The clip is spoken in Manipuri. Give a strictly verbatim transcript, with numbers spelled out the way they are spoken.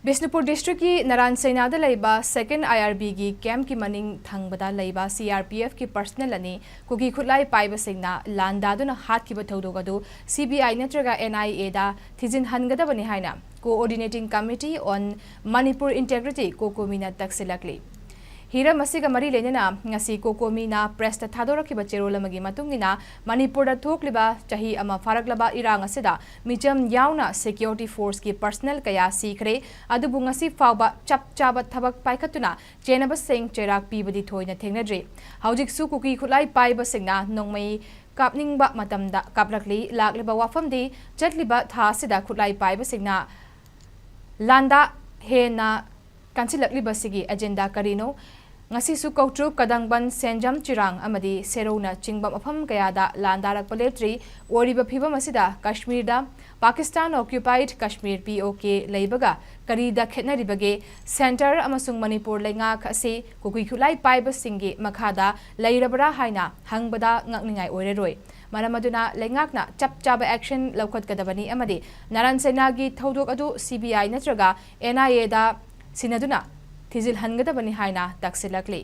ꯕꯤꯁꯅꯨꯄꯨꯔ ꯗꯤꯁꯇ꯭ꯔꯤꯛꯀꯤ ꯅꯔꯥꯟ ꯁꯩꯅꯥꯗ ꯂꯩꯕ ꯁꯦꯀꯦꯟ ꯑꯥꯏ ꯑꯥꯔ ꯕꯤꯒꯤ ꯀꯦꯝꯞꯀꯤ ꯃꯅꯤꯡ ꯊꯪꯕꯗ ꯂꯩꯕ ꯁꯤ ꯑꯥꯔ ꯄꯤ ꯑꯦꯐꯀꯤ ꯄꯔꯁꯅꯦꯜ ꯑꯅꯤ ꯀꯨꯀꯤ ꯈꯨꯠꯂꯥꯏ ꯄꯥꯏꯕꯁꯤꯡꯅ ꯂꯥꯟꯗꯥꯗꯨꯅ ꯍꯥꯠꯈꯤꯕ ꯊꯧꯗꯣꯛ ꯑꯗꯨ ꯁꯤ ꯕꯤ ꯑꯥꯏ ꯅꯠꯇ꯭ꯔꯒ ꯑꯦꯟ ꯑꯥꯏ ꯑꯦꯗ ꯊꯤꯖꯤꯟꯍꯟꯒꯗꯕꯅꯤ ꯍꯥꯏꯅ Coordinating Committee on Manipur Integrity, ꯀꯣꯀꯣꯃꯤꯅ ꯇꯛꯁꯤꯜꯂꯛꯂꯤ꯫ ꯍꯤꯔꯝ ꯑꯁꯤꯒ ꯃꯔꯤ ꯂꯩꯅꯅ ꯉꯁꯤ ꯀꯣꯀꯣꯃꯤꯅ ꯄ꯭ꯔꯦꯁꯇ ꯊꯥꯗꯣꯔꯛꯈꯤꯕ ꯆꯦꯔꯣꯜ ꯑꯃꯒꯤ ꯃꯇꯨꯡ ꯏꯟꯅ, ꯃꯅꯤꯄꯨꯔꯗ ꯊꯣꯛꯂꯤꯕ ꯆꯍꯤ ꯑꯃ ꯐꯥꯔꯛꯂꯕ ꯏꯔꯥꯡ ꯑꯁꯤꯗ ꯃꯤꯆꯝ ꯌꯥꯎꯅ ꯁꯦꯀ꯭ꯌꯨꯔꯤꯇꯤ ꯐꯣꯔꯁꯀꯤ ꯄꯔꯁꯅꯦꯜ ꯀꯌꯥ ꯁꯤꯈ꯭ꯔꯦ꯫ ꯑꯗꯨꯕꯨ ꯉꯁꯤ ꯐꯥꯎꯕ ꯆꯞ ꯆꯥꯕ ꯊꯕꯛ ꯄꯥꯏꯈꯠꯇꯨꯅ ꯆꯦꯟꯅꯕꯁꯤꯡ ꯆꯩꯔꯥꯛ ꯄꯤꯕꯗꯤ ꯊꯣꯏꯅ ꯊꯦꯡꯅꯗ꯭ꯔꯤ꯫ ꯍꯧꯖꯤꯛꯁꯨ ꯀꯨꯀꯤ ꯈꯨꯠꯂꯥꯏ ꯄꯥꯏꯕꯁꯤꯡꯅ ꯅꯣꯡꯃꯩ ꯀꯥꯞꯅꯤꯡꯕ ꯃꯇꯝꯗ ꯀꯥꯞꯂꯛꯂꯤ꯫ ꯂꯥꯛꯂꯤꯕ ꯋꯥꯐꯝꯗꯤ, ꯆꯠꯂꯤꯕ ꯊꯥ ꯑꯁꯤꯗ ꯈꯨꯠꯂꯥꯏ ꯄꯥꯏꯕꯁꯤꯡꯅ ꯂꯥꯟꯗꯥ ꯍꯦꯟꯅ ꯀꯟꯁꯤꯜꯂꯛꯂꯤꯕꯁꯤꯒꯤ ꯑꯦꯖꯦꯟꯗꯥ ꯀꯔꯤꯅꯣ? ꯉꯁꯤꯁꯨ ꯀꯧꯇ꯭ꯔꯨꯛ, ꯀꯗꯪꯕꯟ, ꯁꯦꯟꯖꯝ, ꯆꯤꯔꯥꯡ ꯑꯃꯗꯤ ꯁꯦꯔꯧꯅꯆꯤꯡꯕ ꯃꯐꯝ ꯀꯌꯥꯗ ꯂꯥꯟꯗꯥꯔꯛꯄ ꯂꯦꯞꯇ꯭ꯔꯤ꯫ ꯑꯣꯏꯔꯤꯕ ꯐꯤꯕꯝ ꯑꯁꯤꯗ ꯀꯥꯁꯃꯤꯔꯗ ꯄꯥꯀꯤꯁꯇꯥꯟ ꯑꯣꯀ꯭ꯌꯨꯄꯥꯏꯗ ꯀꯥꯁꯃꯤꯔ, ꯄꯤ ꯑꯣ ꯀꯦ, ꯂꯩꯕꯒ ꯀꯔꯤꯗ ꯈꯦꯠꯅꯔꯤꯕꯒꯦ? ꯁꯦꯟꯇꯔ ꯑꯃꯁꯨꯡ ꯃꯅꯤꯄꯨꯔ ꯂꯩꯉꯥꯛ ꯑꯁꯤ ꯀꯨꯀꯤ ꯈꯨꯠꯂꯥꯏ ꯄꯥꯏꯕꯁꯤꯡꯒꯤ ꯃꯈꯥꯗ ꯂꯩꯔꯕ꯭ꯔꯥ ꯍꯥꯏꯅ ꯍꯪꯕꯗ ꯉꯛꯅꯤꯡꯉꯥꯏ ꯑꯣꯏꯔꯔꯣꯏ꯫ ꯃꯔꯝ ꯑꯗꯨꯅ ꯂꯩꯉꯥꯛꯅ ꯆꯞ ꯆꯥꯕ ꯑꯦꯛꯁꯟ ꯂꯧꯈꯠꯀꯗꯕꯅꯤ ꯑꯃꯗꯤ ꯅꯥꯔꯥꯟ ꯁꯩꯅꯥꯒꯤ ꯊꯧꯗꯣꯛ ꯑꯗꯨ ꯁꯤ ꯕꯤ ꯑꯥꯏ ꯅꯠꯇ꯭ꯔꯒ ꯑꯦꯟ ꯑꯥꯏ ꯑꯦꯗ ꯁꯤꯟꯅꯗꯨꯅ ꯊꯤꯖꯤꯜꯍꯟꯒꯗꯕꯅꯤ ꯍꯥꯏꯅ ꯇꯛꯁꯤꯜꯂꯛꯂꯤ꯫